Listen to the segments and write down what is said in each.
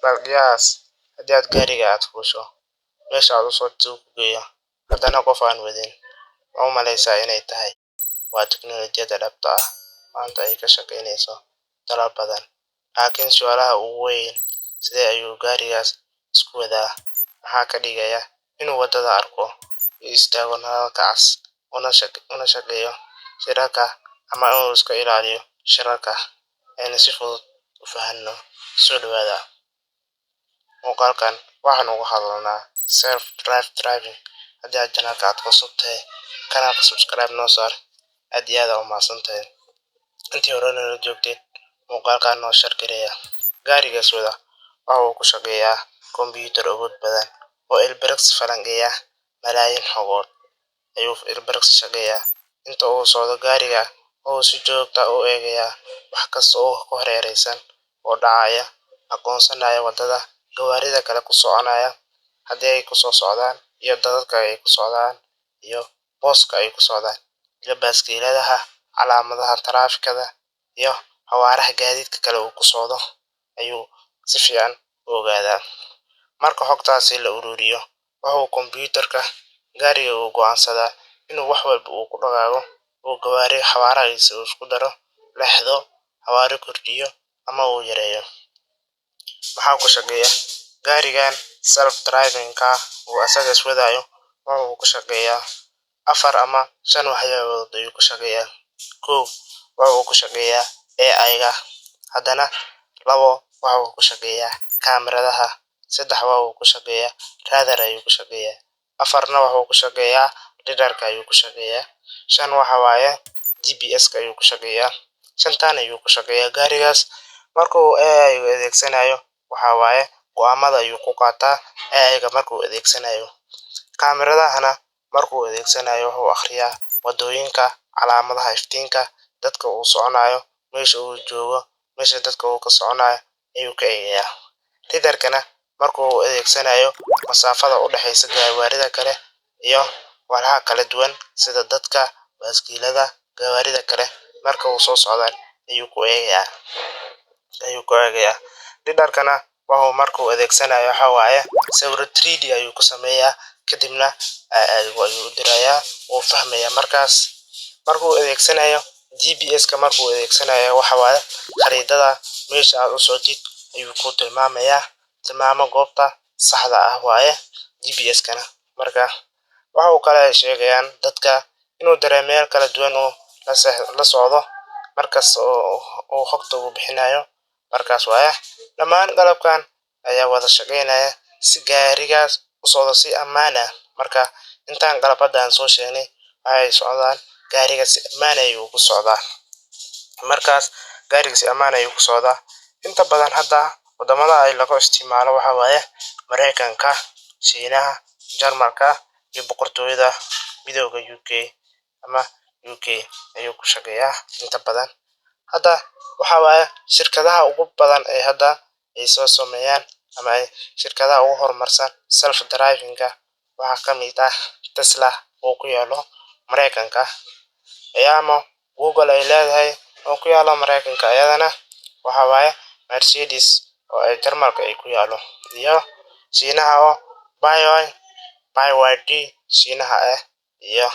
Bal qiyaas haddii aad gaariga aad fuusho, meesha aad u socoto uu ku geeyo, haddana qof aan wadin, ma u maleysaa inay tahay? Waa tiknoolajiyadda dhabta ah maanta ay ka shaqeyneyso dalal badan. Laakiin su'aalaha ugu weyn: sidee ayuu gaarigaas isku wadaa? Maxaa ka dhigaya inuu waddada arko, u istaago nalalka cas, una shaqeeyo shirarka ama inuu iska ilaaliyo shilalka? Aynu si fudud u fahanno. Soo dhawaada. Muuqaalkan waxaan uga hadalnaa self drive driving. Haddii aad channelka aad cusub tahay, kanaalka subscribe noo saar. Aad iyo aad aa u mahadsan tahay. Intii hore nala joogtay, muuqaalkan noo share gareeya. Gaarigaas wada waxa uu ku shaqeeyaa kombiyuutar awood badan oo ilbiriqsi falanqeeya malaayiin xogood ayuu ilbiriqsi shaqeeyaa. Inta uu socdo gaariga, wuxuu si joogto ah u eegayaa wax kasta oo ku hareeraysan oo dhacaya, aqoonsanaya waddada, gawaarida kale ku soconaya haddii ay kusoo socdaan, iyo dadadka ay ku socdaan, iyo booska ay ku socdaan, iyo baaskiiladaha, calaamadaha taraafikada, iyo xawaaraha gaadiidka kale uu ku socdo ayuu si fiican u ogaadaa. Marka xogtaasi la ururiyo, wuxuu kombiyuutarka gaariga uu go'aansadaa inuu wax walba uu ku dhaqaaqo, uu gawaariga xawaarahiisa uu isku daro, leexdo, xawaare kordhiyo ama uu yareeyo. Maxaa ku shaqeeya gaarigan self driving ka uu asaga iswadaayo? Wuxuu ku shaqeeyaa afar ama shan waxyaabood ayuu ku shaqeeyaa. Kow, wuxuu ku shaqeeyaa AI-ga. Haddana labo, waxa uu ku shaqeeyaa kaamiradaha. Saddex, waxa uu ku shaqeeyaa radar ayuu ku shaqeeyaa. Afarna, wuxuu ku shaqeeyaa lidarka ayuu ku shaqeeyaa. Shan waxa waaye GPS-ka ayuu ku shaqeeyaa. Shantan ayuu ku shaqeeyaa gaarigaas. Marka uu AI adeegsanayo, waxa waaye go'aamada ayuu ku qaataa AI-ga markuu adeegsanayo. Kaamiradahana markuu adeegsanayo, wuxuu akhriyaa wadooyinka, calaamadaha iftiinka, dadka uu soconayo, meesha uu joogo, meesha dadka uu ka soconayo ayuu ka eegayaa. Lidarkana markuu adeegsanayo, masaafada u dhexeysa gawaarida kale iyo walxaha kala duwan sida dadka, baaskiilada, gawaarida kale marka uu soo socdaan ayuu ku eegayaa. Lidarkana wuxuu markuu adeegsanayo waxa waaye sawiro 3D ayuu ku sameeyaa, kadibna ayuu u dirayaa, wuu fahmayaa markaas. Markuu adeegsanayo GPS-ka, markuu adeegsanayo, waxa waaye khariidada meesha aad u socotid ayuu ku tilmaamayaa, tilmaamo goobta saxda ah waaye GPS-kana. Marka waxa uu kale sheegayaan dadka inuu dareemayaal kala duwan oo la socdo markas oo xogta uu bixinayo markaas waaye. Dhammaan qalabkan ayaa wada shaqeynaya si gaarigaas u socdo si ammaan ah. Marka intaan qalab hadda aan soo sheegnay waxay socdaan, gaariga si ammaan ayuu ku socdaa. Markaas gaariga si ammaan ayuu ku socdaa. Inta badan hadda wadamada ay lagu isticmaalo waxa waaye Mareykanka, Shiinaha, Jarmalka iyo Boqortooyada Midooda UK ama UK ayuu ku shaqeeyaa inta badan. Hadda waxa waaye shirkadaha ugu badan ee hadda ay soo sameeyaan ama ay shirkadaha ugu horumarsan self driving-ka waxaa ka mid ah Tesla oo ku yaalo Mareykanka, ama Google ay leedahay oo ku yaalo Mareykanka iyadana, waxa waaye Mercedes oo ay Jarmalka ay ku yaalo, iyo Shiinaha oo BYD Shiinaha ah, iyo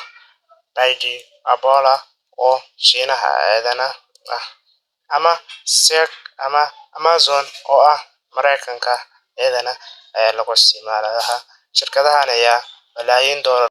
BYD Apollo oo Shiinaha iyadana ah, ama Seek ama Amazon oo ah Mareykanka iyadana ayaa lagu isticmaalaha. Shirkadahan ayaa malaayiin doolar